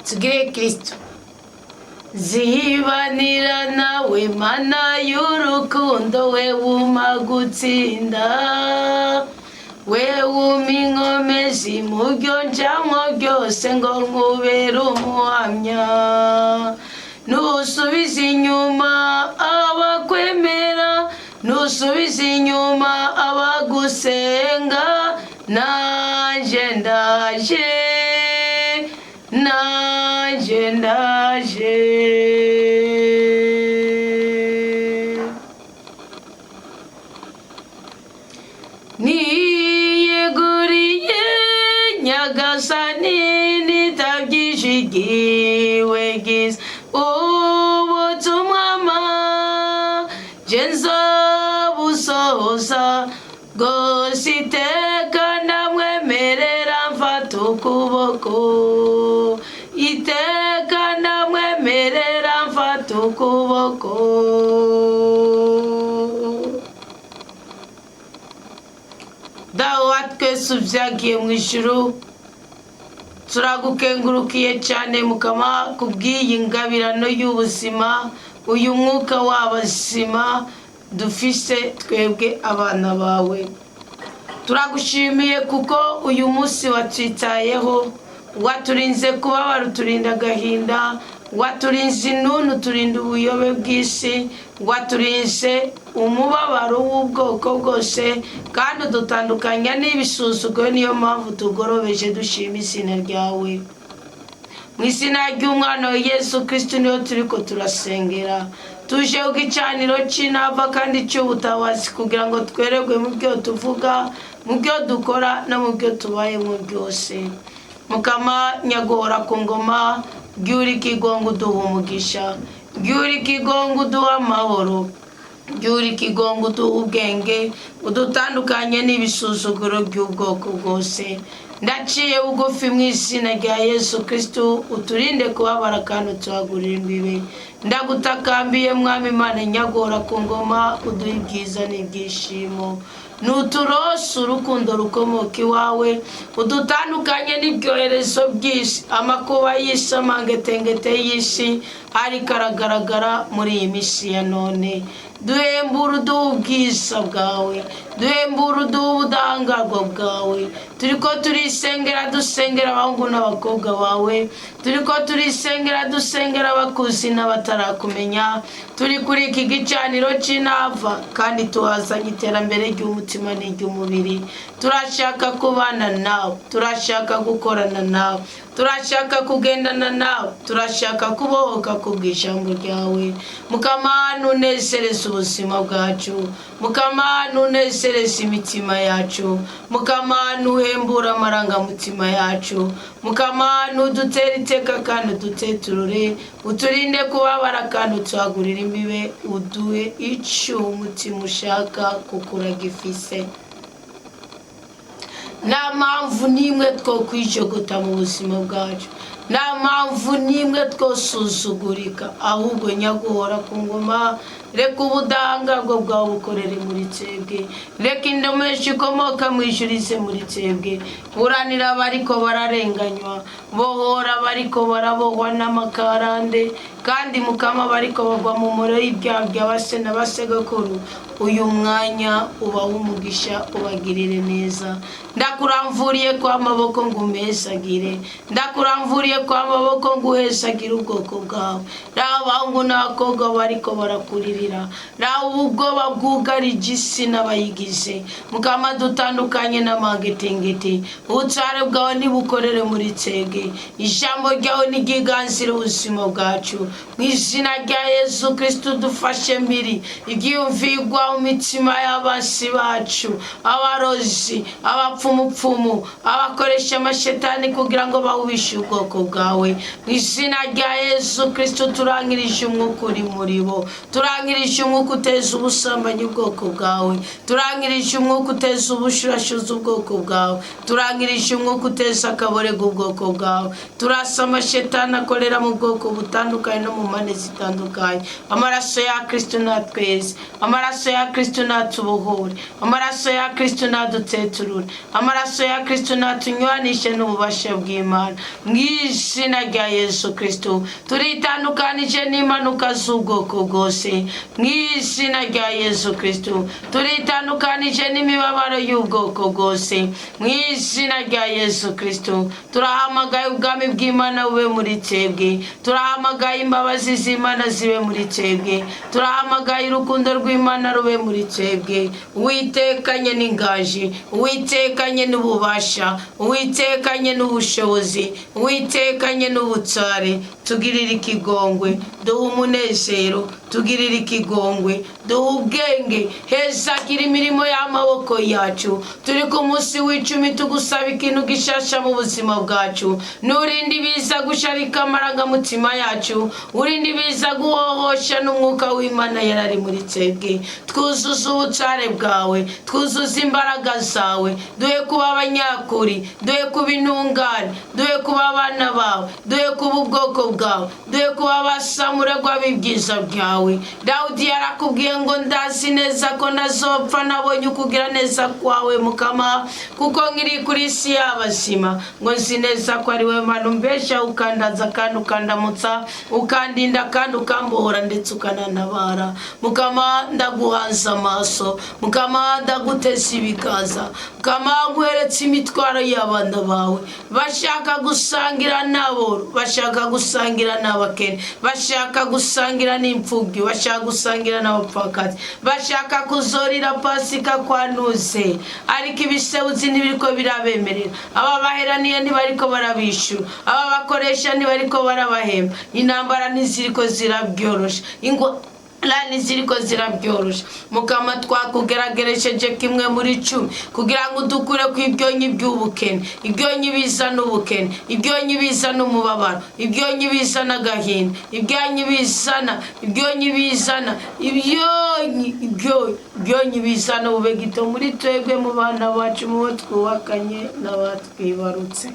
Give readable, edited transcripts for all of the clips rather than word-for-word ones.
Tugire Kristo zibanira nawe, Mana y'urukundo, we wuma gutsinda, we wuma inkomezi mu byo njamwo byose, ngo nkubere umuhamya. Nusubiza inyuma abakwemera, nusubiza inyuma abagusenga. Nanje ndaje, nanje ndaje. Niyeguriye Nyagasani, nitabyishigiwe giza ubutumwa ma je nzobusohoza bwose. Iteka ndamwemerera mfata ukuboko, iteka ndamwemerera mfata ukuboko. Dawe wa twese ubyagiye mu ijuru, turagukengurukiye cyane Mukama kubw'iyi ngabirano y'ubuzima, uyu mwuka w'abazima dufise twebwe abana bawe. Turagushimiye kuko uyu munsi watwitayeho, waturinze kubabara, uturinda agahinda, waturinze intuntu, uturinda ubuyobe bw'isi, waturinze umubabaro w'ubwoko bwose, kandi udutandukanya n'ibisuzuguro. Niyo mpamvu tugorobeje dushima izina ryawe. Mu izina ry'umwana wa Yesu Kristo niyo turiko turasengera. Tuje ku gicaniro cy'inava kandi cy'ubutabazi, kugira ngo twererwe mu byo tuvuga, mu byo dukora no mu byo tubayemo byose. Mukama nyaguhora ku ngoma, ryuri ikigongo uduha umugisha, ryuri ikigongo uduha amahoro, ryuri ikigongo uduha ubwenge, udutandukanye n'ibisuzuguro by'ubwoko bwose. Ndaciye bugufi mu izina rya Yesu Kristo, uturinde kubabara kandi utuhagurire imbibe. Ndagutakambiye Mwami Imana nyagora ku ngoma, uduhe ibyiza n'ibyishimo, nuturose urukundo rukomoka iwawe, udutandukanye n'ibyoherezo by'isi, amakuba y'isi, amangetengete y'isi ariko aragaragara muri iyi minsi ya none. Duhembura, uduha ubwiza bwawe, duhembura, uduha ubudahangarwa bwawe. Turiko turisengera, dusengera abahungu n'abakobwa bawe. Turiko turisengera, dusengera abakuzi n'abatarakumenya. Turi kuri iki gicaniro cy'inava kandi tuhazanye iterambere ry'umutima n'iry'umubiri. Turashaka kubana nawe, turashaka gukorana nawe, turashaka kugendana nawe, turashaka kubohoka kubw'ijambo ryawe. Mukama, nunezereze ubuzima bwacu. Mukama, nunezereze imitima yacu. Mukama, nuhembura amarangamutima yacu. Mukama, nudutere iteka kandi uduteturure, uturinde kubabara kandi utuhagurire imbibe, uduhe icyo umutima ushaka kuko uragifise. Nta mpamvu n'imwe two kwijogota mu buzima bwacu, nta mpamvu n'imwe twosuzugurika. Ahubwo nyaguhora ku ngoma, reka ubudahangarwa bwawe bukorere muri twebwe, reka indomesho ikomoka mu ijuru ize muri twebwe. Buranira abariko bararenganywa, bohora abariko barabohwa n'amakarande, kandi Mukama, bariko bagwa mu muro y'ibyaha bya base na basegakuru, uyu mwanya ubahe umugisha, ubagirire neza. Ndakuramvuriye kwa amaboko ngo umpesagire, ndakuramvuriye kwa amaboko ngo uhesagire ubwoko bwawe. Raba abahungu n'abakobwa bariko barakuririra, raba ubwoba bwugarije isi n'abayigize. Mukama, dutandukanye n'amangetengete. Ubutware bwawe nibukorere muri twebwe, ijambo ryawe niryiganzire ubuzima bwacu. Mu izina rya Yesu Kristo, dufashe mbiri ibyiyumvirwa mu mitima y'abasi bacu, abarozi, abapfumupfumu, abakoresha amashetani kugira ngo bawubishe ubwoko bwawe. Mu izina rya Yesu Kristo, turangirije umwuka uri muri bo, turangirije umwuka uteza ubusambanyi ubwoko bwawe, turangirije umwuka uteza ubushurashuzi ubwoko bwawe, turangirije umwuka uteza akaborego ubwoko bwawe. Turasa amashetani akorera mu bwoko butandukanye no mu mpande zitandukanye. Amaraso ya Kristo natweze, amaraso ya Kristo natubohore, amaraso ya Kristo naduteturure, amaraso ya Kristo natunywanishe n'ububasha bw'Imana. Mu Izina rya Yesu Kristo, turitandukanije n'impanuka z'ubwoko bwose. Mu izina rya Yesu Kristo, turitandukanije n'imibabaro y'ubwoko bwose. Mu izina rya Yesu Kristo, turahamagaye ubwami bw'Imana bube muri twebwe. Turahamagaye imbabazi z'Imana zibe muri twebwe. Turahamagaye urukundo rw'Imana rube muri twebwe. Uwitekanye n'ingaji, uwitekanye n'ububasha, uwitekanye n'ubushobozi, uwitekanye n'ubutware, tugirire ikigongwe, duhe umunezero, tugirire ikigongwe, duhe ubwenge, hezagira imirimo y'amaboko yacu. Turi ku munsi w'icumi, tugusaba ikintu gishasha mu buzima bwacu. Nurinde ibiza gusharika amarangamutima yacu, urinde ibiza guhohosha n'umwuka w'Imana yarari muri twebwe. Twuzuze ubutware bwawe, twuzuze imbaraga zawe, duhe kuba abanyakuri, duhe kuba intungane, duhe kuba abana bawe, duhe kuba ubwoko bwawe, duhe kuba abasamuragwa b'ibyiza byawe. Dawudi yarakubwiye ngo: "Ndazi neza ko ntazopfa nabonye ukugira neza kwawe, Mukama, kuko nkiri kuri isi y'abazima." Ngo nzi neza ko ari we Mana umbesha, ukandaza kandi ukandamutsa, ukandinda kandi ukambohora, ndetse ukanantabara. Mukama, ndaguhanze amaso. Mukama, ndaguteza ibiganza. Mukama, nguheretse imitwaro y'abana bawe bashaka gusangira n'aboro, bashaka gusangira n'abakene, bashaka gusangira n'imfubyi, bashaka gusangira n'abapfakazi, bashaka kuzorira Pasika kwa Nuze, ariko ibisewuzi ntibiriko birabemerera, aba baheraniye ntibariko barabishyura, aba bakoresha ntibariko barabahemba, intambara ntiziriko zirabyorosha, ingo lani ziriko zirabyorosha. Mukama, twakugerageresheje kimwe muri cumi kugira ngo udukure ku ibyonyi by'ubukene, ibyonyi bizana ubukene, ibyonyi bizana umubabaro, ibyonyi bizana agahinda, ibyonyi bizana, ibyonyi bizana ibyonyi, ibyonyi bizana ububegito muri twebwe, mu bana bacu, mu bo twubakanye n'abatwibarutse.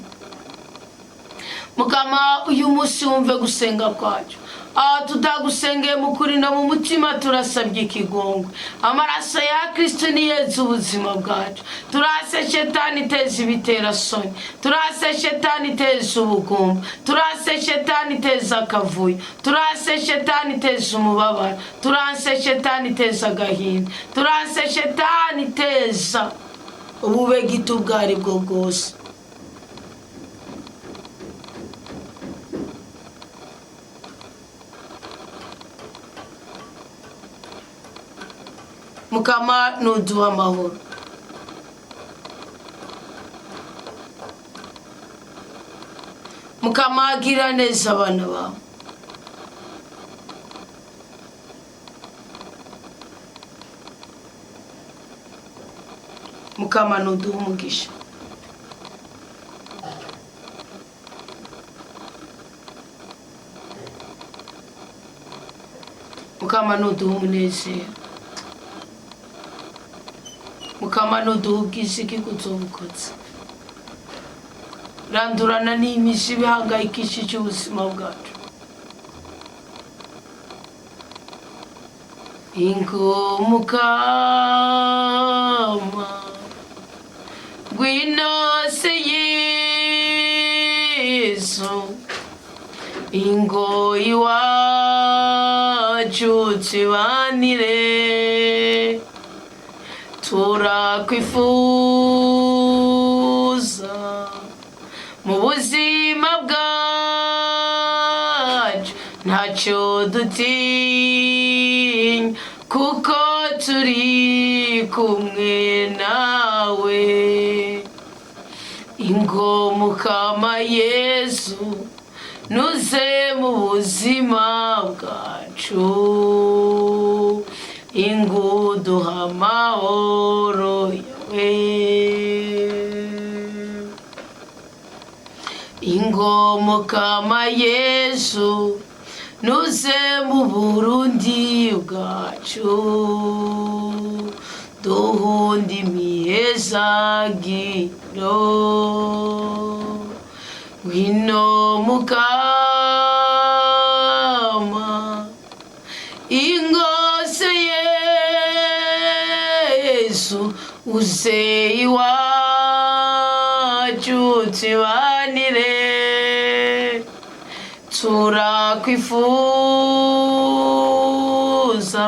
Mukama, uyu munsi wumve gusenga kwacu. Aha tutagusengeye mu kuri no mu mutima, turasabye ikigongwe. Amaraso ya Kristo niyeze ubuzima bwacu. Turase shetani iteza ibiterasoni, turase shetani iteza ubugumba, turase shetani iteza akavuyo, turase shetani iteza umubabaro, turase shetani iteza agahinda, turase shetani iteza ububegito ubwo ari bwo bwose. Mukama, nuduha amahoro. Mukama, gira neza abana bawe. Mukama, nuduha umugisha. Mukama, nuduha umunezero. Mukama, nuduha ubwisigi kuzobukoze. Randurana n'imizi bihangayikishije ubuzima bwacu. Ingo Mukama, ngwino se Yesu, ingo iwacu tubanire. Turakwifuza mu buzima bwacu, ntacyo dutinya kuko turi kumwe nawe. Ingo Mukama Yesu, nuze mu buzima bwacu, inguduha amahoro yawe. Ingo Mukama Yesu, nuze mu Burundi bwacu, duhunda imihezagiro. Ngwino Mukama, ingose Yesu, uze iwacu tubanire. Turakwifuza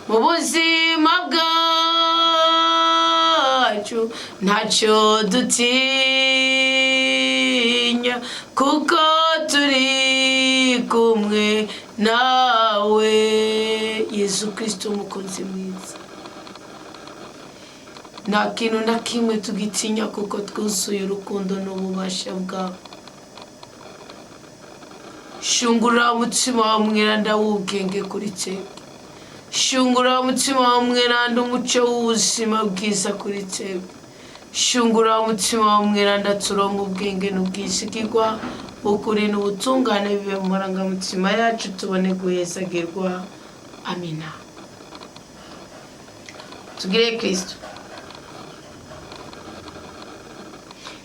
mu buzima bwacu, ntacyo dutinya kuko turi kumwe nawe. Yesu Kirisito, umukunzi mwiza, nta kintu na kimwe tugitinya kuko twuzuye urukundo n'ububasha bwawe. Shungura umutima wa mweranda w'ubwenge kuri twebwe. Shungura umutima wa mweranda umuco w'ubuzima bwiza kuri twebwe. Shungura umutima wa mweranda turonka ubwenge n'ubwizigirwa, ukuri n'ubutungane bibe mu marangamutima yacu, tubone guhezagirwa. Amina. Tugire Kristo.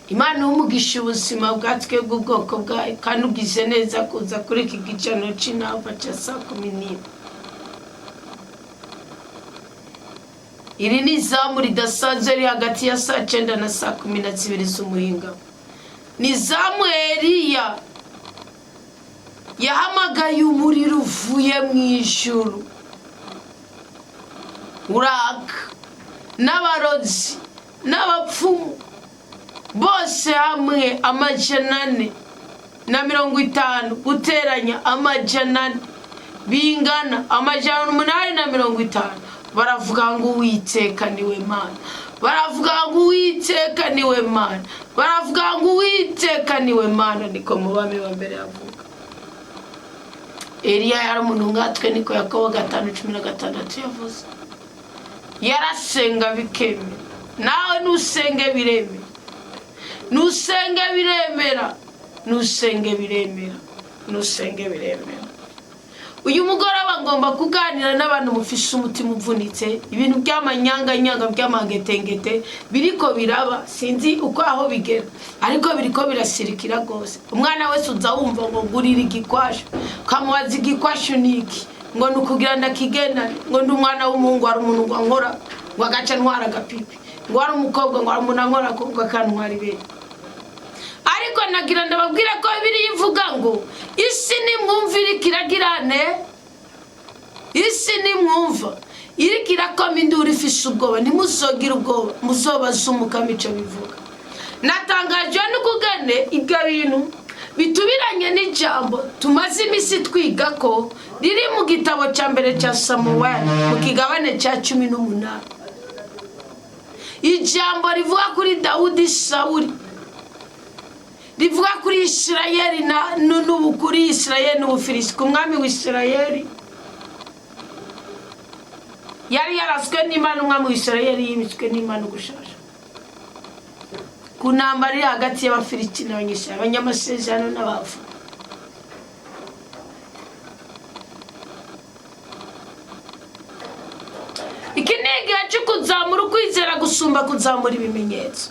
Imana umugisha ubuzima bwa twebwe ubwoko bwayo, kandi ugize neza kuza kuri iki gicaniro c'inava ca saa 11. Iri ni izamu ridasanzwe riri hagati ya saa 9 na saa 12 z'umuhinga. Ni izamu Eliya yahamagaye umuriro uvuye mu ijuru uraka, n'abarozi n'abapfumu bose hamwe 450 guteranya 400 bingana 850, baravuga ngo Uwiteka niwe Mana, baravuga ngo Uwiteka niwe Mana, baravuga ngo Uwiteka niwe Mana. Niko mu Bami ba Mbere yavuga. Eliya yari umuntu nkatwe, niko Yakobo 5:16 yavuze. Yarasenga bikemera, nawe nusenge biremera, nusenge biremera, nusenge biremera, nusenge biremera. Uyu mugoroba ngomba kuganira n'abantu mufise umutima uvunitse. Ibintu by'amanyanganyanga, by'amangetengete biriko biraba, sinzi uko aho bigera, ariko biriko birasirikira rwose. Umwana wese uza wumva ngo gurira igikwashu, ukamubaza igikwashu ni iki, ngo ni ukugira ndakigendane, ngo ndi umwana w'umuhungu hari umuntu ngo ankora ngo agaca ntwara agapipi, ngo hari umukobwa ngo hari umuntu ankora ngo akantwara ibere. Ariko nagira ndababwira ko Bibiliya ivuga ngo isi nimwumva iriko iragirane, isi nimwumva iriko irakoma induru ifise ubwoba, ntimuzogire ubwoba, muzobaze Umukama ico bivuga. Natangajwe n'ukugene ibyo bintu bitubiranye n'ijambo tumaze iminsi twiga ko riri mu gitabo cya mbere cya Samuweli mu kigabane cya 18, ijambo rivuga kuri Dawudi, Sawuli, rivuga kuri Isirayeli na n'ubu, kuri Isirayeli n'Ubufilisiti, ku mwami w'Isirayeli yari yaraswe n'Imana, umwami w'Isirayeli yimitswe n'Imana ugushasha, ku ntambara iri hagati y'Abafilisiti n'Abanyisirayeli, abanyamasezerano n'abavu. Iki ni igihe cyo kuzamura ukwizera gusumba kuzamura ibimenyetso.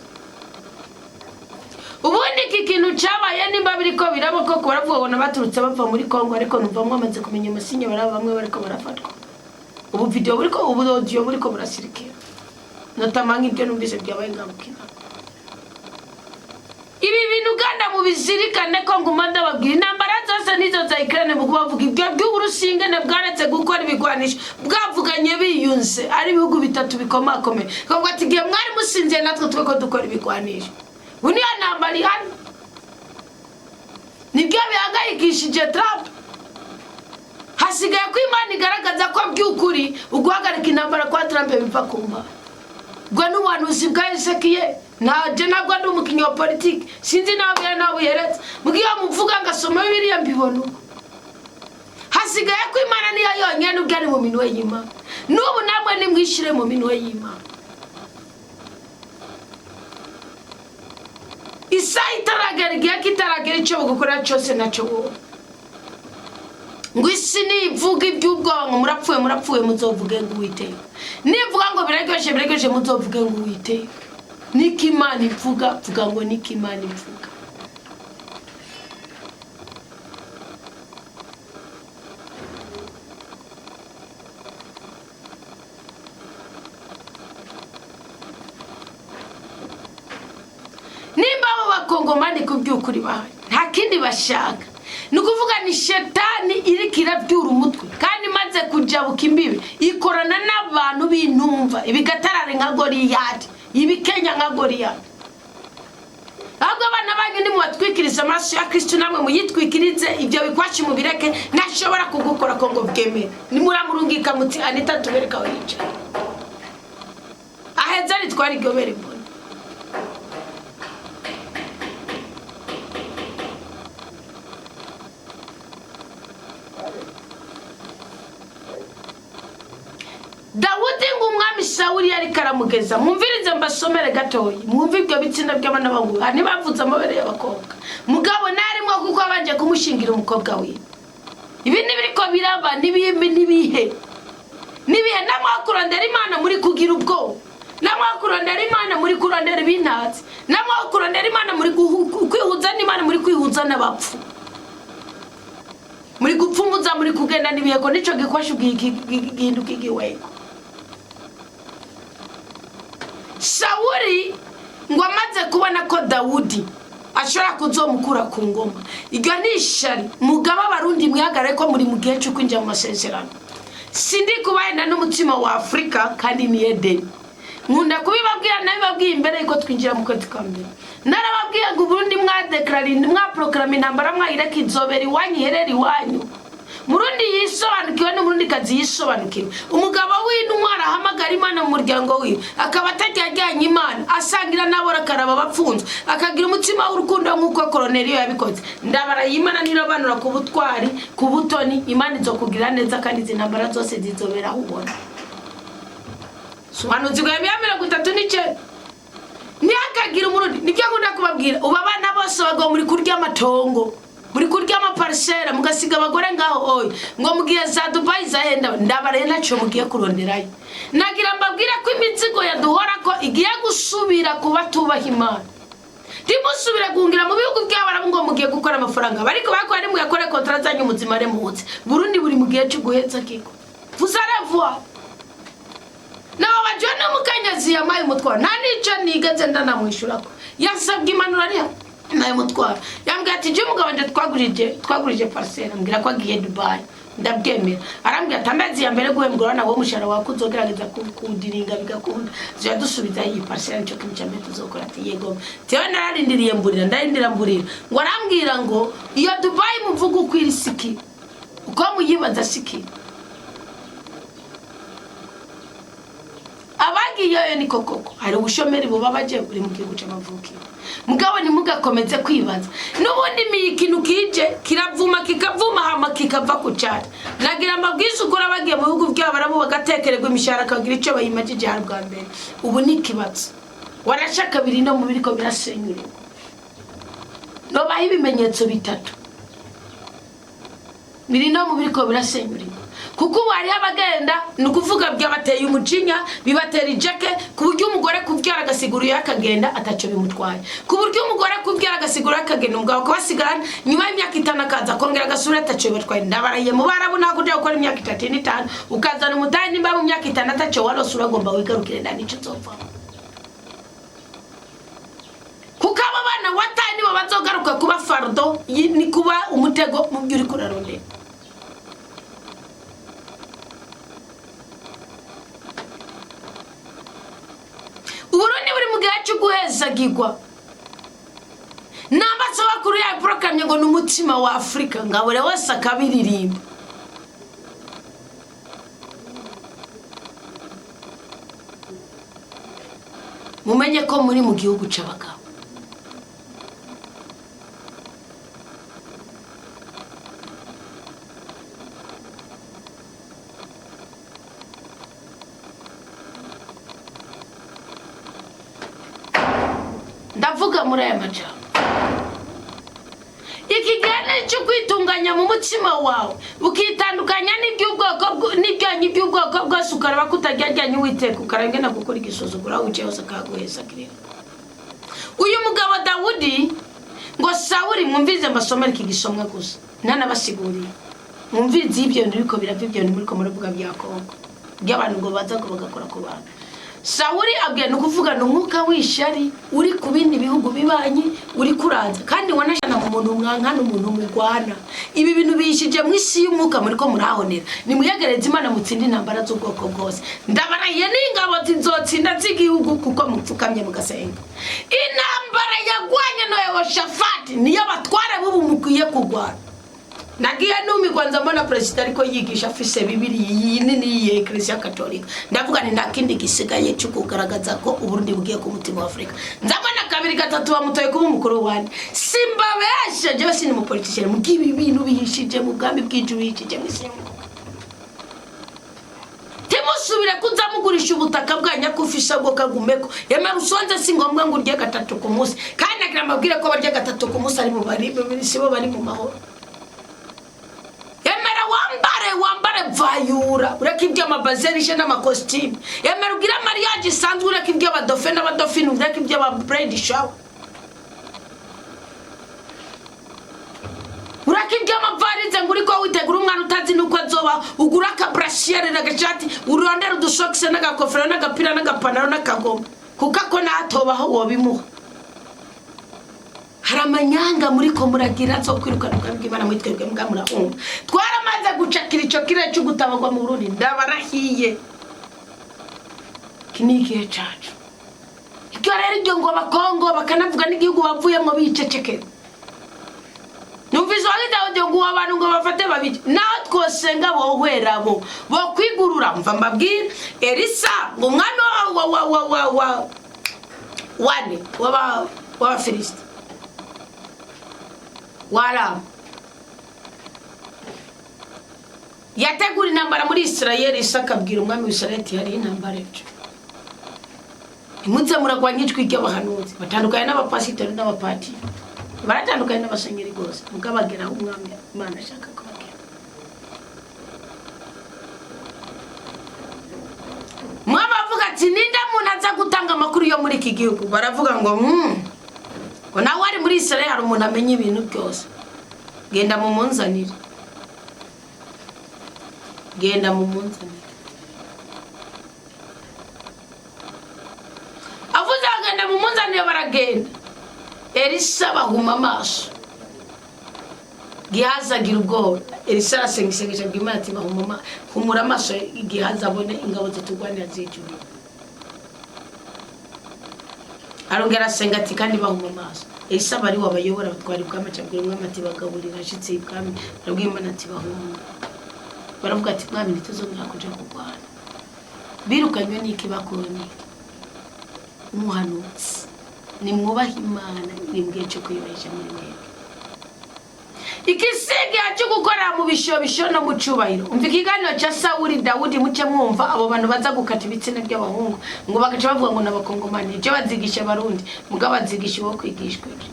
Ubundi iki kintu cyabaye, nimba biriko biraba koko, baravuga ngo baturutse bava muri Kongo, ariko numva mwamaze kumenya amasinye, baraba bamwe bariko barafatwa. Ubu video buriko, ubu audio buriko burasirikira, notama nk'ibyo numvise byabaye ngabukina. Ibi bintu uganda mubizirikane ko nguma ndababwira intambara zose nizo za Ukraine, mu kubavuga ibyo by'Uburusiya ingene bwaretse gukora ibigwanisho, bwavuganye biyunze ari ibihugu bitatu bikomakomeye, kavuga ati igihe mwari musinziye natwe tweko dukora ibigwanisho. Ubu niyo ntambara ihari, nibyo bihangayikishije Trump. Hasigaye ko Imana igaragaza ko by'ukuri uguhagarika intambara kwa Trump biva ku Mana. Ubwo n'ubuhanuzi bwa Ezekiel. Ntabwo ntabwo ndi umukinnyi wa politiki, sinzi naho bwera naho buheretse, mbwiyo muvuga ngasoma Bibiliya mbibona uko. Hasigaye ko Imana niyo yonyine ubwo ari mu minwe y'Imana. N'ubu namwe nimwishyire mu minwe y'Imana. Isaha itaragera, igihe kitaragera, icyo bugukorera cyose nacyo wowe. Ngo isi nivuga iby'ubwoba ngo murapfuye, murapfuye, muzovuge ngo Uwiteka. Nivuga ngo biraryoshye, biraryoshye, muzovuge ngo Uwiteka. Niko Imana ivuga, vuga ngo niko Imana ivuga. Nimba abo bakongomani ku by'ukuri bahari, nta kindi bashaka. Ni ukuvuga ni shetani iriko irabyura umutwe, kandi imaze kujabuka imbibi ikorana n'abantu b'intumva, ibigatarare nka Goliyati, ibikenya nka Goliyati. Ahubwo abana banyu nimubatwikirize amaraso ya Kristo, namwe muyitwikirize, ibyo bikwashi mubireke. Ntashobora kugukora ko ngo bwemere. Nimuramurungika muti: "Anita, tubereka aho yicaye aheza ritwara iryo bere." Mbona Dawudi ngo umwami Sawuli yariko aramugeza. Mwumvirize, mbasomere gatoyi, mwumve ibyo bitsina by'abana b'abahungu. Aha ntibavuze amabere y'abakobwa, mugabo narimwo, kuko abanje kumushingira umukobwa wiwe. Ibi ntibiriko biraba n'ibihe, n'ibihe, n'ibihe. Namwe kurondera Imana muri kugira ubwoba, namwe kurondera Imana muri kurondera ibintatsi, namwe kurondera Imana muri kwihuza n'Imana, muri kwihuza n'abapfu, muri gupfumuza, muri kugenda n'ibiheko. Nico gikwasha gihinduka igiwego. Sawuli ngo amaze kubona ko Dawudi ashobora kuzomukura ku ngoma, iryo ni ishari. Mugabo Abarundi, mwihagarare ko muri mu gihe cyo kwinjira mu masezerano. Sindi kubahenda n'umutima wa Afurika, kandi ni Edeni. Nkunda kubibabwira, nabibabwiye imbere yuko twinjira mu kwezi kwa mbere. Narababwiye ngo Uburundi mwadekarara, mwaporogaramu intambara, mwayireka izobera iwanyu, iherera iwanyu. Murundi yisobanukiwe n'Umurundi kazi yisobanukiwe, umugabo w'intwari ahamagara Imana mu muryango wiwe, akaba atajyajyanye Imana, asangira nabo, akaraba bapfunzwe, akagira umutima w'urukundo nk'uko Koroneliyo yabikoze. Ndabaraye, Imana nirobanura ku butwari, ku butoni, Imana izokugirira neza, kandi izi ntambara zose zizobera aho ubona. Sobanuzi bwa 39, ntihakagire Umurundi. Nibyo nkunda kubabwira. Ubu abana bose bagabo muri kurya amatongo, muri kurya amaparisera, mugasiga abagore ngaho. Oya, ngo mugiye za Dubayi, zahenda. Ndabaraye, ntacyo mugiye kuronderayo. Nagira mbabwire ko imizigo yaduhora ko igiye gusubira kuba tubaha Imana. Ntimusubire guhungira mu bihugu by'Abarabu ngo mugiye gukora amafaranga. Bariko bakora, nimuyakore contrat zanyu muzimare muhutse. Burundi buri mu gihe cyo guhetsa kiko, vous allez voir. Nababajwe n'umukenyezi yamaye umutwaro, nta n'ico nigeze ndanamwishyurako. Yasabwe impanuro, ariha naye umutwaro. Yambwiye ati: "Je umugabo wanje twagurije parcelle, ambwira ko agiye Dubai, ndabyemera." Arambwira ati: "Amezi ya mbere guhembwa, urabona wowe umushahara wawe uzogerageza kuwudiringa bigakunda, tuja dusubiza iyi parcelle, nico kintu ca mbere tuzokora." Ati: "Yego." Tewe nararindiriye mburira, ndarindira mburira. Ngo arambwira ngo iyo Dubai muvuga uko iri siki, uko muyibaza siki. Abagiyeyo niko koko hari ubushomeri bubabaje buri mu gihugu c'amavukiro. Mugabo ntimugakomeze kwibaza n'ubundi ikintu kije kiravuma, kikavuma, hama kikava ku cari. Nagira mbabwize ukuri, abagiye mu bihugu by'Abarabu bagatekererwa imishahara, akagira ico bayimajije hari bwa mbere. Ubu ni ikibazo warashaka biri no mu biriko birasenyurirwa. Nobaho ibimenyetso bitatu biri no mu biriko birasenyurirwa, kuko ubu hariho abagenda, ni ukuvuga byabateye umujinya, bibatera ijeke, ku buryo umugore kubyara agasigura iyo akagenda ataco bimutwaye, ku buryo umugore kubyara agasigura akagenda, umugabo akabasigarana, nyuma y'imyaka 5 akaza akongera agasubira, ataco bibatwaye. Ndabarahiye, mu Barabu ntabwo uja gukora imyaka 3 n'5 ukazana umutahe. Nimba mu myaka 5 ataco warose, uragomba wigarukire, nda nico uzovamo, kuko abo bana wataye nibo bazogaruka kuba fardeau, ni kuba umutego mu byo uriko urarondera. Uburundi buri mu gihe cyo guhezagirwa. Namba sogokuru yaporokamye ngo ni umutima wa Afurika, ngo buri wese akabiririmba. Mumenye ko muri mu gihugu c'abagabo. Ndavuga muri aya majambo, iki gihe ni icyo kwitunganya mu mutima wawe, ukitandukanya n'iby'ubwoko n'ibyanyu by'ubwoko bwose, ukaraba ko utaryajyanye Uwiteka, ukaraba ingene gukora igisuzuguro, aho wicaye hose akaguheza kirera. Uyu mugabo Dawudi, ngo Sawuri, mwumvize mbasomere iki gisomwa gusa nanabasiguriye. Mwumvirize ibyo bintu biriko birava, ibyo bintu muriko muravuga bya Kongo, by'abantu ngo baza ngo bagakora ku bantu. Sawuri abwiye, ni ukuvuga ni umwuka w'ishari uri ku bindi bihugu bibanyi uri kuraza, kandi wanashana mu Umuntu mwankana, umuntu mugwana, ibi bintu bihishije mu isi y'umwuka, muri ko murahonera. Nimuyegereze Imana, mutsinde intambara z'ubwoko bwose. Ndabarahiye, n'ingabo zizotsinda z'igihugu kuko mupfukamye mugasenga. Intambara yagwanye na Yehoshafati niyo abatware b'ubu mukwiye kurwana. Nagiye numirwa, nza mbona perezida ariko yigisha afise Bibiri iyi nini y'iyi Eklesiya Katolika. Ndavuga ni nta kindi gisigaye cyo kugaragaza ko Uburundi bugiye ku mutima wa Afurika. Nzabona kabiri gatatu bamutoye kuba umukuru wanje. Simbabeshe, jewe sindi umupoliticien. Mugibi ibintu bihishije mu bwami bw'ijuru, bihishije mu isi y'umwuka. Timusubire kuza mugurisha ubutaka bwa nyakufisha bwo kagumeko. Yemera usonze, si ngombwa ngo urye gatatu ku munsi. Kandi nagira mbabwire ko barya gatatu ku munsi ari mu bari sibo bari mu mahoro. Emera wambare, wambare vayura, ureke iby'amabazerishe n'amakositimu. Emera ugire mariage isanzwe, ureke iby'abadofe n'abadofine, ureke iby'aba bridal shower, ureke iby'amavarize ngo uriko witegura umwana utazi nuko azoba. Ugura akabrassière n'agashati, urondere udusokise n'agakofero n'agapira n'agapantaro n'akagoma, kuko ako natobaho wobimuha. Hari amanyanga muri ko muragira zo kwirukana ubwami bw'Imana muri twebwe. Mbwa murahunga. Twaramaze gucakira ico kirere cyo gutabagwa mu Burundi. Ndabarahiye, iki ni igihe cacu. Iryo rero, iryo ngo abakongo bakanavuga n'igihugu bavuyemo bicecekera. Numvise wagize ngo uwo abantu ngo bafate babiri, naho twosenga bohwera bo bokwigurura. Mva mbabwire, Elisa ngo umwami wa wane w'Abafilisiti waramu yategura intambara muri Isirayeli. Isa akabwira umwami wa Isirayeli ati: "Hariho intambara ejo, ntimuze muragwanya." Ijwi ry'abahanuzi batandukanye n'abapasitori n'abapatiri, baratandukanye n'abasenyeri rwose, mugabageraho umwami Imana ashaka kubagera. Umwami avuga ati: "Ninde muntu aza gutanga amakuru yo muri iki gihugu?" Baravuga ngo ngo nawe ari muri Isirayeli, hari umuntu amenya ibintu byose. "Genda mumunzanire, genda mumunzanire." Avuze bagenda mumunzanire, baragenda. Elisa bahuma amaso, Gihazi agira ubwoba. Elisa arasenga isengesho bw'Imana ati: "Bahuma, humura amaso Gihazi abone ingabo zitugwanira z'ijuru." Arongera arasenga ati: "Kandi bahuma amaso." Elisa aba ari we abayobora, batwara ibwami. Acabwira umwami ati: "Bagaburira." Ashitse ibwami arabwira Imana ati: "Bahuma." Baravuga ati: "Mwami, ntituzongera kuja kurwana." Birukanywe n'iki? Bakuwe n'iki? Umuhanuzi. Nimwubahe Imana, ni mu gihe cyo kwiyubahisha muri mwebwe. Ikisigaye cyo gukorera mu bishobisho no mu cyubahiro. Umva ikiganiro cya Sawuri Dawudi, muce mwumva abo bantu baza gukata ibitsina by'abahungu ngo bagaca bavuga ngo n'abakongomani. Ibyo bazigisha Abarundi, mugabo bazigisha uwo kwigishwa ibyo.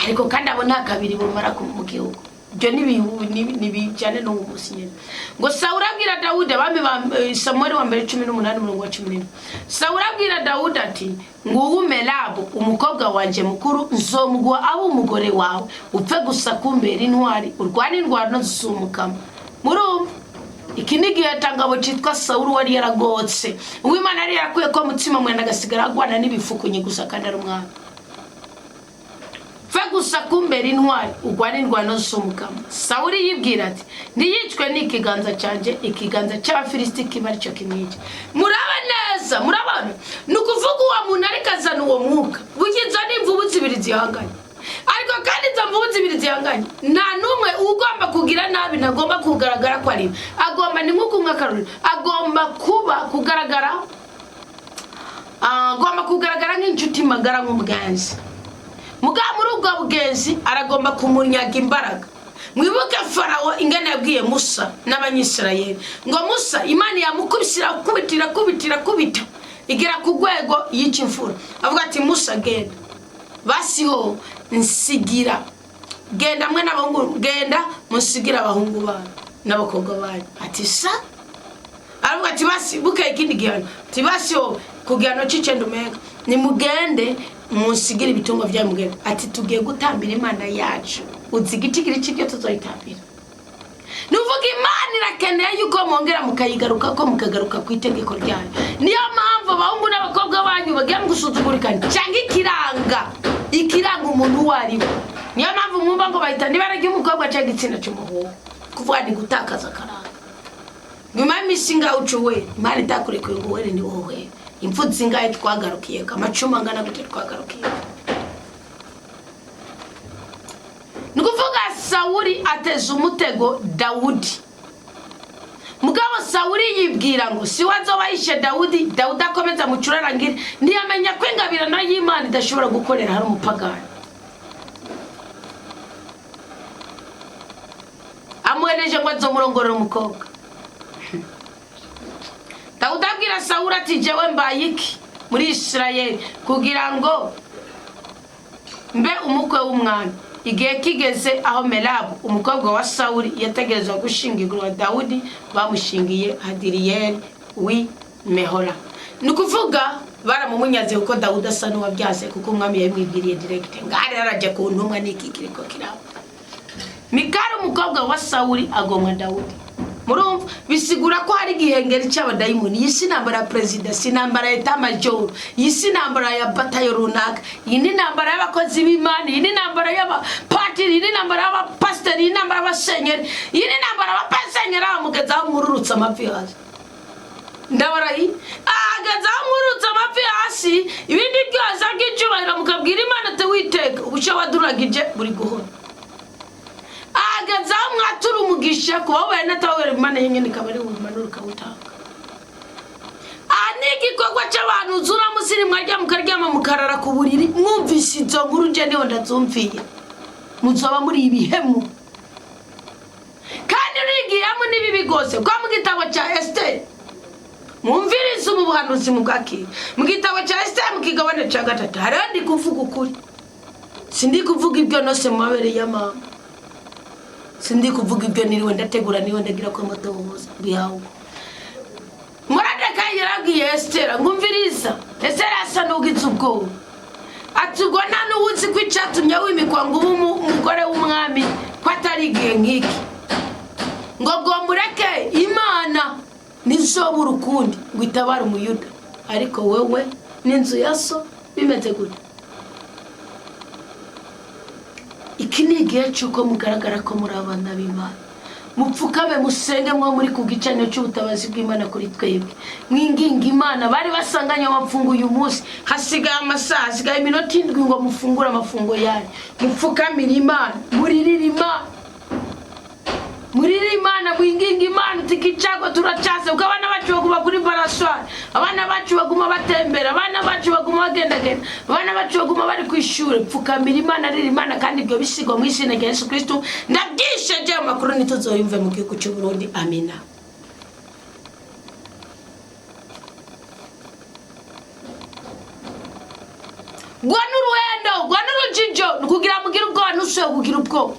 Ariko kandi abo nta kabiri bumara mu gihugu. Ibyo ntibijyane n'uwo munsi nyine. Ngo Sawuri abwira Dawudi, abami ba Samuweli wa mbere 18 umurongo wa 11, Sawuri abwira Dawudi ati: "Nguwu Merabu umukobwa wanjye mukuru, nzomuguha abe umugore wawe, upfe gusa kumbera intwari, urwane indwano z'umukama." Murumva, iki ni igihe tangabo cyitwa Sawuri wari yaragotse, uwimana yari yarakuye ko mutsima mwenda, agasigara agwana n'ibifukunyi gusa kandi ari umwami. "Pfe gusa kumbera intwari, urwane indwano z'umukama." Sawuri yibwira ati: "Ntiyicwe n'ikiganza cyanjye, ikiganza cy'Abafilisiti kiba aricyo kimwica." Muraba neza, murabona, ni ukuvuga uwo muntu ariko azana uwo mwuka. Burya izo ni imvubu zibiri zihanganye. Ariko kandi izo mvubu zibiri zihanganye, nta n'umwe ugomba kugira nabi, ntagomba kugaragara ko ari we. Agomba, ni nk'uko umwe akarorero, agomba kuba kugaragara, agomba kugaragara nk'inshuti magara, nk'umugenzi. Mugabo muri ubwo bugenzi aragomba kumunyaga imbaraga. Mwibuke Farawo ingene yabwiye Musa n'Abanyisirayeli ngo Musa, Imana yamukubise, irakubita, irakubita, irakubita, igera ku rwego yica imfura. Avuga ati: "Musa, genda, basiho nsigira, genda mwe n'abahungu, genda musigira abahungu banyu n'abakobwa banyu." Ati sa, aravuga ati basi bukeye ikindi gihano, ati basi wowe ku gihano c'icenda umenga nimugende munsigire ibitungwa byanyu mugende. Ati: "Tugiye gutambira Imana yacu, uzi igitigiri c'ibyo tuzoyitambira?" Nuvuga Imana irakeneye yuko mwongera mukayigaruka ko mukagaruka ku itegeko ryayo. Niyo mpamvu abahungu n'abakobwa banyu bagiye mu gusuzugurikana cyangwa ikiranga umuntu uwo ari we. Niyo mpamvu mwumva ngo bahita n'ibara ry'umukobwa cyangwa igitsina cy'umuhungu, kuvuga ni gutakaza akaranga. Nyuma y'iminsi ingahe ucuwe Imana itakurekuye ngo uwere, ni wowe. Impfu zingahe twagarukiye, amacuma angana gute twagarukiye? Ni ukuvuga Sawuri ateza umutego Dawudi. Mugabo Sawuri yibwira ngo si we azoba yishe Dawudi, Dawudi akomeza mucurarangire. Ntiyamenya ko ingabirano y'Imana idashobora gukorera hari umupagani. Amuhereje ngo azomurongorera umukobwa. Dawudi abwira Sawuri ati: "Jewe mbaye iki muri Isirayeli kugira ngo mbe umukwe w'umwami?" Igihe kigeze aho Merabu, umukobwa wa Sawuri yategerezwa gushingirwa Dawudi, bamushingiye Hadiriyeli w'i Mehora. Ni ukuvuga baramumunyaze kuko Dawudi asa n'uwabyaze, kuko umwami yabimwibwiriye direct. Ngaho rero arajya ku ntumwa n'iki kiriko kiraba. Mikali umukobwa wa Sawuri agomwa Dawudi. Murumva bisigura ko hari igihengeri cy'abadayimoni. Iyi si intambara ya perezida, si intambara ya état-major, iyi si intambara ya batayo runaka, iyi ni intambara y'abakozi b'Imana, iyi ni intambara y'abapatiri, iyi ni intambara y'abapasiteri, iyi ni intambara y'abasenyeri, iyi ni intambara y'abapasenyeri. Aho mugeze aho mwururutse amavi hasi, ndabarayi, ahageze aho mwururutse amavi hasi, ibindi byose by'icyubahiro, mukabwira Imana ati: "Witeka, ubushyo waduragije buri guhora." Ahagaze aho mwatura umugisha ku bahuye n'atababera, Imana yenyine ikaba ari bumanura ukawutanga. Aha ni igikorwa cy'abantu uzura musiri, mwarya mukaryama, mukarara ku buriri mwumvise izo nkuru. Nje niho ndazumviye, muzoba muri ibihemu kandi uri igihemu n'ibibi rwose. Kwa mu gitabo cya Esiteri, mwumvirize ubu buhanuzi mu bwakira, mu gitabo cya Esiteri mu kigabane cya gatatu, hariho, ndi kuvuga ukuri, sindi kuvuga ibyo nose mu mabere ya mama, sindi kuvuga ibyo niriwe ndategura, niwe ndagira ko amatohoza bihawe. Moradekayi yarabwiye Esitera ngo: "Umviriza." Esitera asa n'ugize ubwoba, ati: "Ubwo nta n'uwuzi ko icyatumye wimikwa ngo ube umugore w'umwami ko atari igihe nk'iki, ngo mureke Imana nizobura ukundi ngo itabare Umuyuda, ariko wowe n'inzu ya so bimeze gute?" Iki ni igihe cy'uko mugaragara ko muri abana b'Imana. Mupfukame, musenge, mwo muri ku gicaniro cy'ubutabazi bw'Imana kuri twebwe, mwinginga Imana. Bari basanganye amafunguro uyu munsi, hasigaye amasaha, hasigaye iminota 7 ngo mufungure amafungo yanyu. Mupfukamire Imana, muririre Imana, muririre Imana, mwinginga Imana uti: "Icago turacase," kuko abana bacu baguma kuri baraswari, abana bacu baguma batembera, abana bacu baguma bagendagenda, abana bacu baguma bari ku ishuri. Pfukamira Imana, rira Imana, kandi ibyo bisigwa mu izina rya Yesu Kristu. Ndabyisheje, ayo makuru ntituzoyumve mu gihugu cy'u Burundi. Amina. Gwa n'uruhendo, gwa n'urujijo, ni ukugira mugire ubwoba. Ntusuye kugira ubwoba.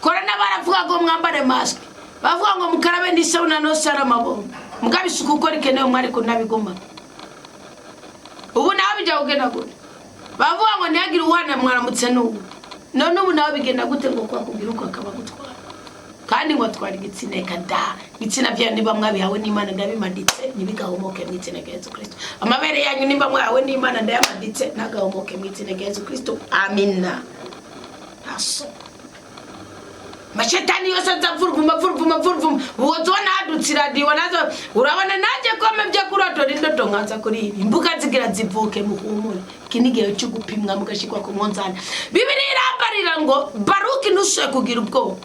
Korona baravuga ngo mwambare masque, bavuga ngo mukarabe n'isabune nosara amabomba, mugabo isuku uko rikenewe mwari kunabiguma. Ubu nawe bijya kugenda gute? Bavuga ngo ntihagire uwana mwaramutse n'ubu, none ubu nawe bigenda gute? Ngo kwakubwira uko akaba gutwara, kandi ngo atwara igitsina. Reka da! Ibitsina byanyu niba mwabihawe n'Imana, ndabimaditse, ntibigahomoke mu izina rya Yesu Kristo. Amabere yanyu niba mwahawe n'Imana, ndayamaditse, ntagahomoke mu izina rya Yesu Kristo. Amina. Ntaso mashetani yose aza vuruvuma, vuruvuma, vuruvuma. Uwo tubona hadutse iradiyo nazo, urabona nanjye ko mebye kurotora indoto nkaza kuri ibi imbuga zigira zivuke. Muhumure, iki ni igihe cyo gupimwa mugashyirwa ku munzani. Bibiri irambarira ngo: "Baruki, ntusuye kugira ubwoba,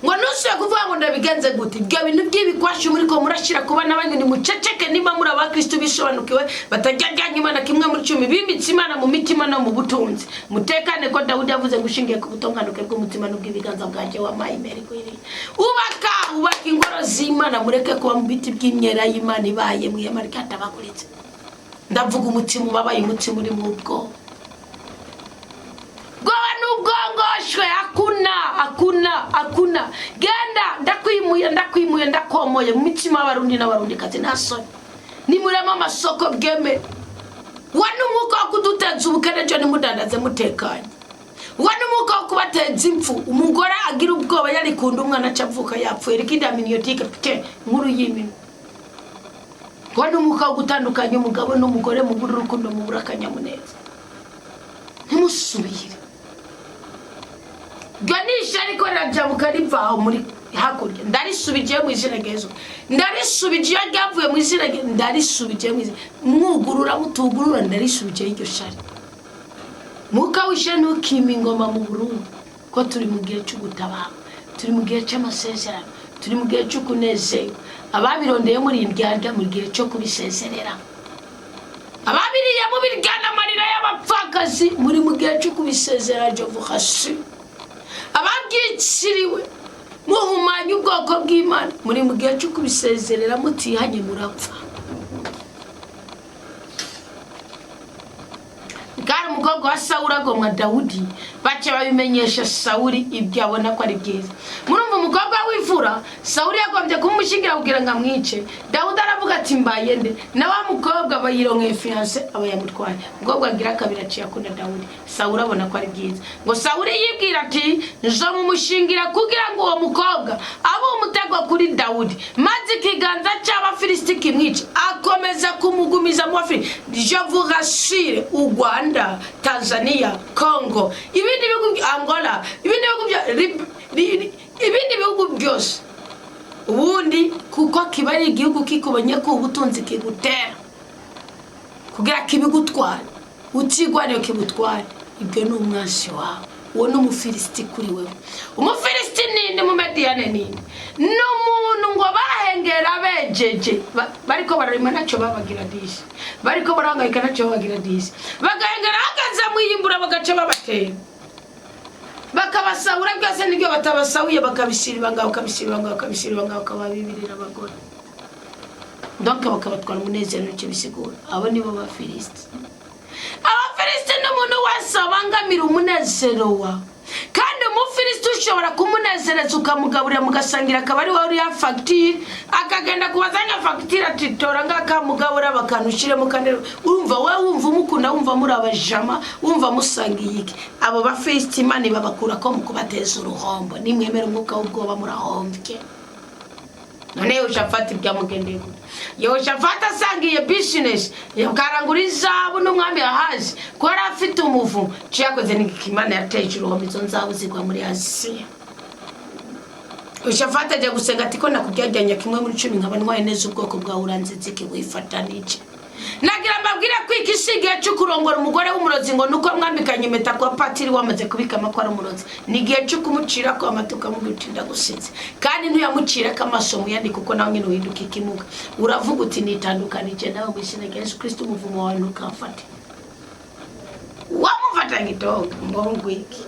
ngo ntusuye kuvuga ngo ndabigenze gute." Ibyo bintu by'ibikwashi muri ko murashyira ku bana banyu, nimuceceke. Niba muri abakristu bisobanukiwe, batajyajyanye Imana kimwe muri cumi, bimitse Imana mu mitima no mu butunzi, mutekane, ko Dawudi yavuze ngo: "Ushingiye ku butonganuke bw'umutima n'ubw'ibiganza bwanjye wampaye imbere ikwiriye." Ubaka, ubaka ingoro z'Imana, mureke kuba mu biti by'imyera y'Imana ibaye mu ihema ryatabaguritse. Ndavuga umutima ubabaye, umutima uri mu bwoba. Bwoba n'ubwongoshwe, akuna, akuna, akuna. Genda, ndakwimuye, ndakwimuye, ndakomoye mu mitima y'Abarundi n'Abarundikazi. Nta soni, nimurema amasoko bweme wa n'umwuka wo kuduteza ubukene ejo, nimudandaze mutekanye. Wa n'umwuka wo kubateza impfu, umugore agira ubwoba yarikunda umwana aca avuka yapfuye, liquide amniotique pte nkuru y'iminwa. Wa n'umwuka wo gutandukanya umugabo n'umugore, mu bura urukundo, mu bura akanyamuneza. Ntimusubire. Iryo ni ishyari ariko rirajabuka riva aho muri hakurya. Ndarisubije mu izina rya Yesu. Ndarisubije iyo ryavuye mu izina rya, ndarisubije mu izina. Mwugurura mutugurura, ndarisubije iryo shari. Mwuka w'ishyari ntukime ingoma mu Burundi, ko turi mu gihe cy'ugutabara, turi mu gihe cy'amasezerano, turi mu gihe cyo kunezerwa. Ababirondeye muri indyarya, mu gihe cyo kubisezerera. Ababiriye mubiryana amarira y'abapfakazi, muri mu gihe cyo kubisezera. Je vous rassure, ababyiciriwe muhumanya ubwoko bw'Imana, muri mu gihe cyo kubisezerera. Mutihanye murapfa. Bwari umukobwa wa Sawuri agomwa Dawudi, baca babimenyesha Sawuri ibyo abona ko ari byiza. Murumva, umukobwa w'imfura Sawuri yagombye kumushingira kugira ngo amwice. Dawudi aravuga ati: "Mbaye nde?" Na wa mukobwa bayironkeye fiancé, aba yamutwaye. Umukobwa agira kabiri aciye akunda Dawudi. Sawuri abona ko ari byiza. Ngo Sawuri yibwira ati: "Nzomumushingira kugira ngo uwo mukobwa abe umutego kuri Dawudi, maze ikiganza cy'Abafilisiti kimwice." Akomeza kumugumiza mu Bafilisiti. Je vous rassure, u Rwanda, Tanzania, Congo, ibindi bihugu, Angola, ibindi bihugu ibindi bihugu byose ubundi, kuko kiba ari igihugu kikubonye ko ubutunzi, kigutera kugira kibigutware, utigwaniye kibutware. Ibyo ni umwansi wawe, uwo ni Umufilisiti kuri wewe. Umufilisiti ninde? Mumediyane ninde? Ni umuntu ngo bahengera bejeje, bariko bararima ntacyo babagira disi, bariko barahangayika ntacyo babagira disi, bagahengera hagaze mwiyimbura, bagaca babatera, bakabasahura byose. Nibyo batabasahuye bakabishyira ibanga, bakabishyira ibanga, bakabishyira ibanga, bakababibirira abagore, donc bakabatwara umunezero. Nicyo bisigura. Abo nibo Bafilisiti. Abafilisiti ni umuntu wese abangamira umunezero wawe. Kandi Umufilisiti ushobora kumunezereza, ukamugaburira, mugasangira, akaba ari wowe uriya fagitire, akagenda kubazanya fagitire ati: "Tora ngaka mugabura bakantu ushyiremo." Kandi urumva wowe wumva umukunda, wumva muri abajama, wumva musangiye iki. Abo Bafilisiti Imana ibabakura ko mu kubateza uruhombo. Nimwemera umwuka w'ubwoba, murahombye. None Yehoshafati byamugendeye gute? Yehoshafati asangiye bizinesi, yakarangura izabu n'umwami Ahazi, ko yari afite umuvumo. Icyo yakoze ni iki? Imana yateje uruhombo, izo nzabu zigwa muri Aziya. Yehoshafati ajya gusenga ati: "Ko nakuryajyanya kimwe muri cumi, nkaba ntwaye neza ubwoko bwawe, uranziza iki? Wifata n'iki?" Nagira mbabwire ko iki si igihe cyo kurongora umugore w'umurozi ngo nuko mwambikanye impeta kwa patiri, wamaze kubikama ko ari umurozi. Ni igihe cyo kumucira ko amata, ukamubwira uti: "Ndagusize." Kandi ntuyamucira ko amaso muyandi, kuko nawe nyine uhinduka ikimuga. Uravuga uti: "Nitandukanije nawe mu izina rya Yesu Kristo, umuvumo wawe ntukamfate." Wamufata ngitoga ngo ngwiki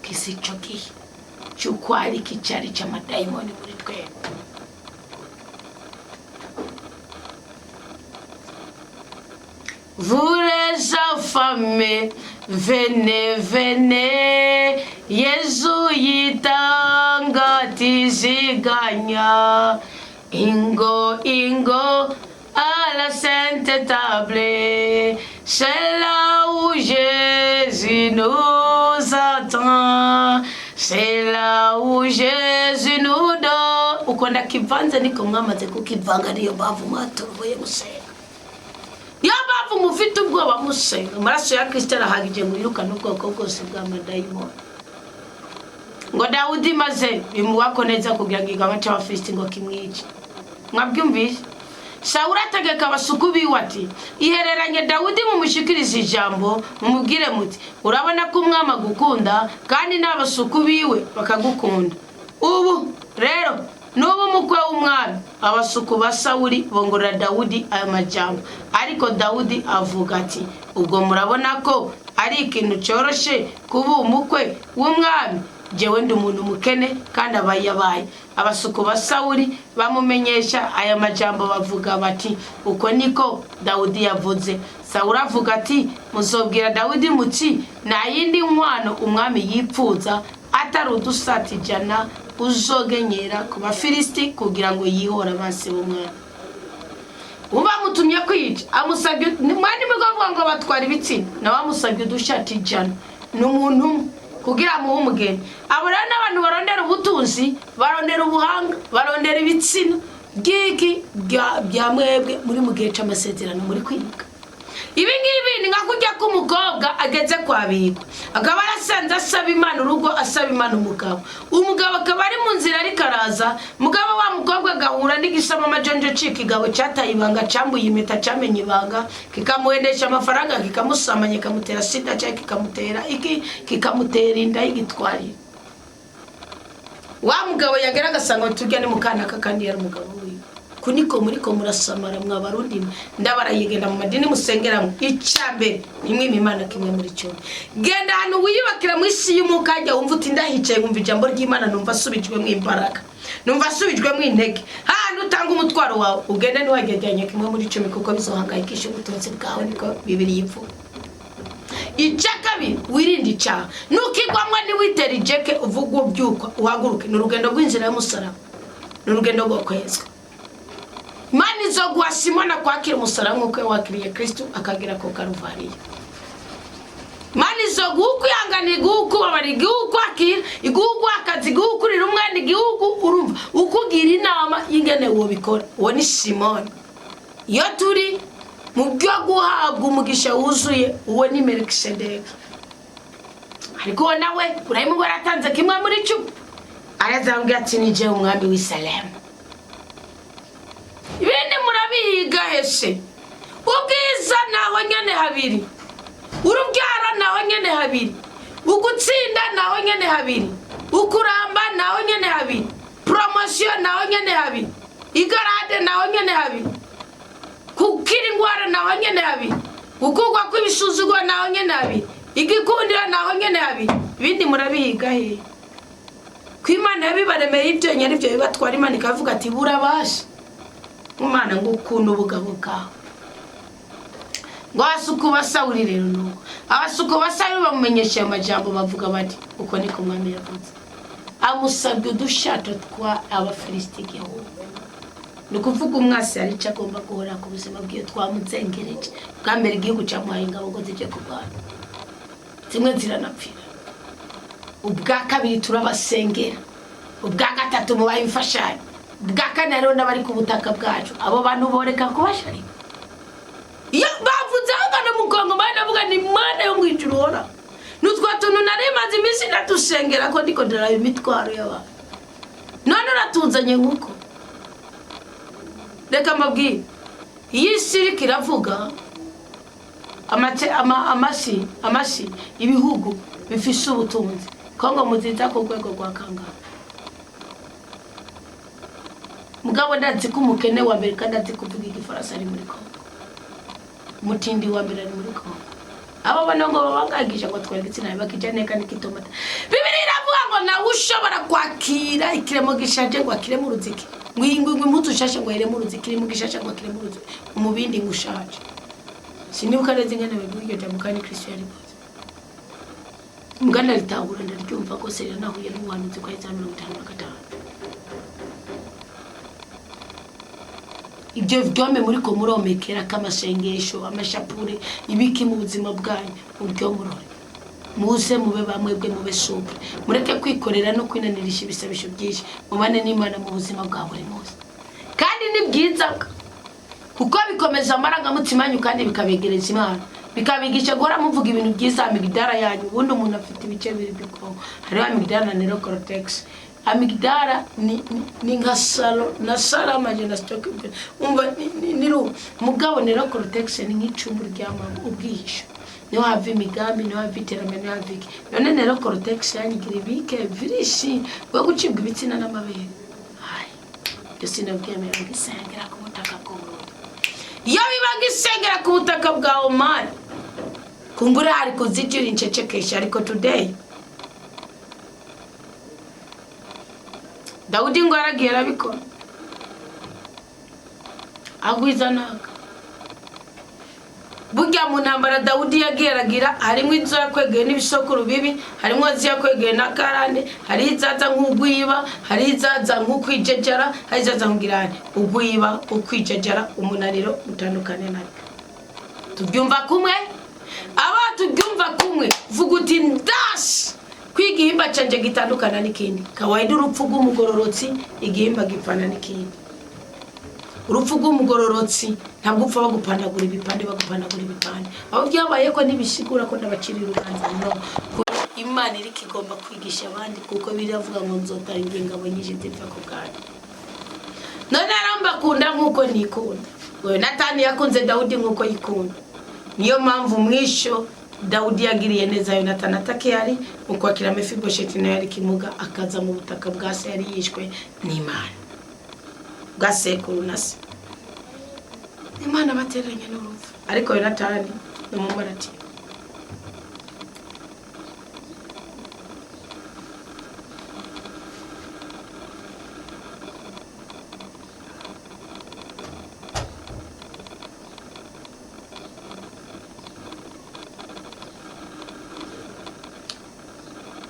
kisi ico gihe cy'uko ari icyari cy'amadayimoni muri twebwe. Vous les affamés, venez, venez, Yesu yitanga atiziganya. Ingo, ingo, à la sainte table, c'est là où Jésus nous attend, c'est là où Jésus nous donne. Uko ndakivanze niko mwamaze kukivanga, niyo mpamvu mwaturubuye gusenga, niyo mpamvu mufite ubwoba musenga. Amaraso ya Kirisito arahagije ngo yirukane ubwoko bwose bw'amadayimoni. Ngo Dawudi maze bimuwako neza kugira ngo igaba cy'Abafilisiti ngo kimwice. Mwabyumvise? Sawuli ategeka abasuku biwe ati: "Ihereranye Dawudi, mumushikirize ijambo, mumubwire muti: 'Urabona ko umwami agukunda, kandi n'abasuku biwe bakagukunda. Ubu rero nuba umukwe w'umwami.'" Abasuku ba Sawuli bongorera Dawudi ayo majambo, ariko Dawudi avuga ati: "Ubwo murabona ko ari ikintu cyoroshye kuba umukwe w'umwami? Jyewe ndi umuntu mukene kandi abayabaye." Abasuku ba Sawuli bamumenyesha aya majambo, bavuga bati: "Uko niko Dawudi yavuze." Sawuli avuga ati: "Muzobwira Dawudi muti: 'Nta yindi nkwano umwami yipfuza atari udusati 100 uzogenyera ku Bafilisiti kugira ngo yihore abansi b'umwami.'" Uba amutumye kwica, amusabye mwani mwe ngo batwara ibitsina, nawe amusabye udushati 100. Ni umuntu umwe kugira amuhe umugeni. Abo rero n'abantu barondera ubutunzi, barondera ubuhanga, barondera ibitsina bw'iki bya mwebwe muri mu gihe cy'amasezerano muri kwiga. Ibi ngibi ni nka kurya k'umukobwa ageze kwabigwa, akaba arasanze asaba Imana urugo, asaba Imana umugabo, umugabo akaba ari mu nzira ariko araza. Mugabo wa mukobwa agahura n'igisama amajonjo cika igabo cyataye ibanga, cyambuye impeta, cyamenye ibanga, kikamuhendesha amafaranga, kikamusamanya, kikamutera sida cyangwa kikamutera iki, kikamutera inda y'igitwarire. Wa mugabo yagera agasanga turya ni mukanaka kandi yari umugabo wiwe. Kuniko muriko murasamara mwabarundi, ndabarayigenda mu madini musengeramo. Icya mbere, nimwima Imana kimwe muri cumi. Genda ahantu wiyubakira mu isi y'umwuka, hajya wumva uti: "Ndahicaye nkumva ijambo ry'Imana, numva asubijwemo imbaraga, numva asubijwemo intege." Hahandi utanga umutwaro wawe, ugende ntiwagereranye kimwe muri cumi, kuko bizohangayikisha ubutunzi bwawe, niko Bibiri yivuga. Icya kabiri, wirinde icyaha. Nukigwamwo ntiwitere ijeke, uvuge ubyuka uhaguruke. Ni urugendo rw'inzira y'umusaraba, ni urugendo rwo kwezwa. Imana izoguha Simona kwakira umusaraba nk'uko wakiriye Kristo akagira ku Karuvariyo. Imana izoguha ukwihanganira, iguha ukubabara, iguha ukwakira, iguha uguha akazi, iguha ukurira umwana, igihugu urumva ukugira inama y'ingene wobikora. Uwo ni Simoni. Iyo turi mu byo guhabwa umugisha wuzuye, uwo ni Melikisedeki. Ariko uwo nawe urayimugo yaratanze kimwe muri cumi, arazambwira ati: "Ni jewe umwami w'i Salemu." Ibindi murabihiga hese. Ubwiza naho nyene habiri, urubyaro naho nyene habiri, ugutsinda naho nyene habiri, ukuramba naho nyene habiri, promotion naho nyene habiri, igarade naho nyene habiri, gukira ingwara naho nyene habiri, gukugwa kw'ibisuzugwa naho nyene habiri, igikundiro naho nyene habiri. Ibindi murabihiga hehe ko Imana yabibaremeye? Ibyo nyene ibyo bibatwara. Imana ikavuga ati: "Burabasha Imana ngo ukunda ubugabo bwawe." Ngo abasuku ba Sawuli rero, nuko abasuku ba Sawuli bamumenyesha ayo majambo, bavuga bati: "Uko niko umwami yavuze, amusabye udushato twa Abafilisiti 1000." Ni ukuvuga umwasi hari icyo agomba guhora ku buzima bwiwe. Twamuzengereje bwa mbere, igihugu cyamuhaye ingabo ngo zijye kurwana, zimwe ziranapfira. Ubwa kabiri, turabasengera. Ubwa gatatu, mubaye imfashanyo. Ubwa kane, hariho n'abari ku butaka bwacu. Abo bantu boreka kubasharika. Iyo bavuze ahangana mu Kongo, bari ndavuga ni Imana yo mu ijuru uhora nutwo tuntu nari maze iminsi ndadusengera ko ndiko ndaraba imitwaro y'abantu. None uratuzanye nk'uko. Reka mbabwire, iyi si iriko iravuga amasi amasi ibihugu bifise ubutunzi, Kongo muziza ku rwego rwa kangahe? Mugabo ndazi ko umukene wa mbere kandi azi kuvuga igifaransa ari muri Kongo, umutindi wa mbere ari muri Kongo. Abo bano ngo babangagisha ngo twara igitsina bakija neka n'ikitomata. Bibiri iravuga ngo nawe ushobora kwakira ikiremo gishaje ngo akiremo uruziki, ngo iyi ngo impuzu nshasha ngo ayiremo uruziki, irimo gishasha ngo akiremo uruziki, umubindi ngo ushaje. Sinibuka neza ingene bivuga iryo jambo, kandi Kristo yarikoze mbwa ndaritahura, ndaryumva rwose. Rero nahuye n'ubuhanuzi kwa Yesaya 55. Ibyo byombi muri ko muromekera k'amasengesho, amashapure, ibiki mu buzima bwanyu, muryomorore, muze mube bamwebwe, mube souple, mureke kwikorera no kwinanirisha ibisabisho byinshi, mubane n'Imana mu buzima bwa buri munsi. Kandi ni byiza kuko bikomeza amarangamutima yanyu kandi bikabegereza Imana, bikabigisha guhora muvuga ibintu byiza. Amygdala yanyu, ubundi umuntu afite ibice bibiri by'ubwonko, hariho amygdala na neocortex. Amygdala ni nka salon na salle à manger na stock, umva ni room. Mugabo neocortex ni nk'icumbi ry'amabu, ubwihisho, niho hava imigambi, niho hava iterambere, niho hava iki. None neocortex yanyu igira ibike virisi bwo gucibwa ibitsina n'amabere. Hai, ibyo sinabyemera ngisengera ku butaka bw'Uburundi. Iyo biba ngisengera ku butaka bwa Omani, kumbura hari kuzijira incecekesha. Ariko today Dawudi ngo yaragiye arabikora, agwiza naka. Burya mu ntambara Dawudi yagiye aragira, harimo izo yakwegeye n'ibisokuru bibi, harimo izo yakwegeye na karande, hariho izaza nk'ugwiba, hariho izaza nk'ukwijejera, hariho izaza nk'ugirane ugwiba, ukwijejera, umunaniro. Utandukane nabyo. Tubyumva kumwe? Aba tubyumva kumwe, vuga uti: "Ndasi ko igihimba canje gitandukana n'ikindi." Kawaida urupfu rw'umugororotsi, igihimba gipfana n'ikindi. Urupfu rw'umugororotsi ntabwo upfa bagupandagura ibipande, bagupandagura ibipande. Aho byabaye ko ntibisigura ko ndabacira urubanza. No Imana iriko igomba kwigisha abandi, kuko biravuga ngo nzotanga ingabo nyinshi zipfa ku bwanyu. None rero mbakunda nk'uko nikunda. Yonatani yakunze Dawudi nk'uko yikunda. Niyo mpamvu mwisho Dawudi yagiriye neza Yonatani atakihari mu kwakira Mefibosheti, nawe yari kimuga, akaza mu butaka bwa se yari yishwe n'Imana, bwa sekuru na se. Imana batereranye n'urupfu, ariko Yonatani ni umumarati.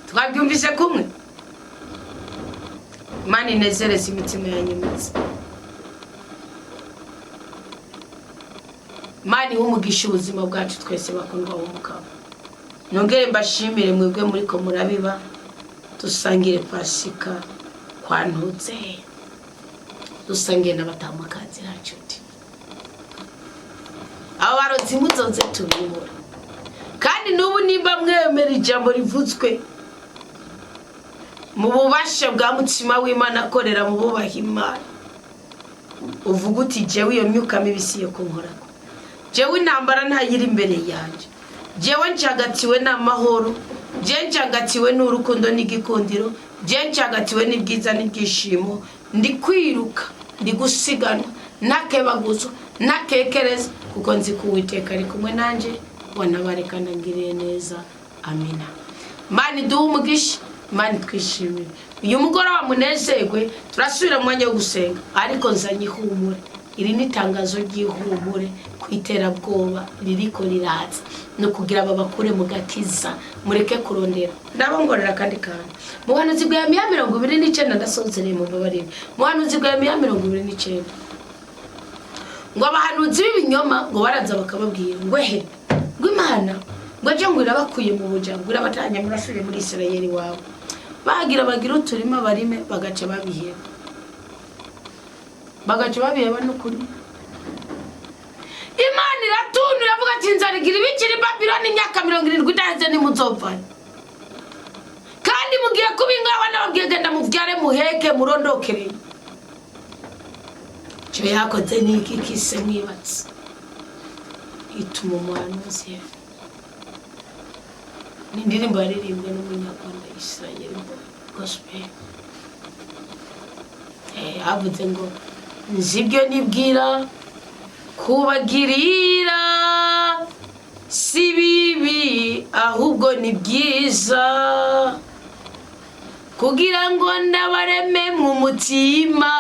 Twabyumvise kumwe. Imana inezereze imitima yanyu myiza. Imana ihe umugisha ubuzima bwacu twese. Bakundwa b'Umugabo, nongere mbashimire mwebwe muri ko murabiba. Dusangire Pasika kwa Ntutse, dusangire n'abatamakazi nshuti. Abo barotsi muzoze tubibura. Kandi n'ubu nimba mwemera ijambo rivutswe mu bubasha bwa Mutima w'Imana akorera mu bubaha Imana, uvuga uti: "Jewe iyo myuka mibi si iyo kunkorako, jewe intambara ntayiri imbere yanjye, jewe nshagatiwe n'amahoro, jewe nshagatiwe n'urukundo n'igikundiro, jewe nshagatiwe n'ibyiza n'ibyishimo, ndi kwiruka, ndi gusiganwa ntakebaguzwa, ntakekereza, kuko nzi ko Uwiteka ari kumwe nanjye, wanabareka ndangiriye neza." Amina. Imana iduhe umugisha, Imana twishimire uyu mugoroba, munezerwe. Turasubira mu mwanya wo gusenga, ariko nzanye ihumure. Iri ni itangazo ry'ihumure ku iterabwoba ririko riraza no kugira babakure mu gakiza. Mureke kurondera. Ndabongorera akandi kantu. Mu buhanuzi bwa Yeremiya 29, ndasozereye, mu mbabarire. Mu buhanuzi bwa Yeremiya 29, ngo abahanuzi b'ibinyoma ngo baraza bakababwira ngo ehe, ngo Imana ngo ejo ngo irabakuye mu buja, ngo irabatanya, murasubire muri Isirayeli wawe. Bagira bagira uturima barime, bagaca babiheba, bagaca babiheba. N'ukuri Imana iratuntu iravuga ati: "Inzara igira ibikiri Babiloni imyaka 70 idaheze, nimuzopfana kandi mugiye kuba ingabo. Nababwiye genda muvyare, muheke, murondokereye." Icyo yakoze ni iki kise mwibatse ituma umuhanuzi. Ni indirimbo yaririmbwe n'umunyarwanda Israel Gospel. Havuze ngo: "Nzi ibyo nibwira kubagirira, si bibi ahubwo ni byiza, kugira ngo ndabareme mu mutima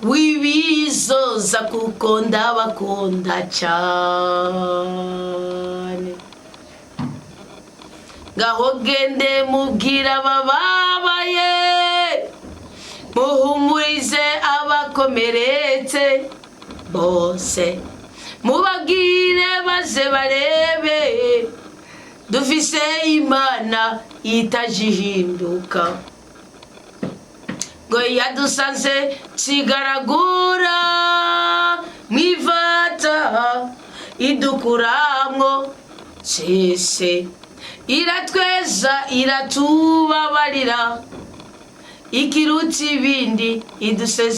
w'ibizoza, kuko ndabakunda cyane. Ngaho gende mubwira abababaye, muhumurize abakomeretse bose, mubabwire baze barebe, dufise Imana itajihinduka, ngo yadusanze kigaragura mwivata, idukuramwo cese, iratweza, iratubabarira, ikiruta ibindi iduseze."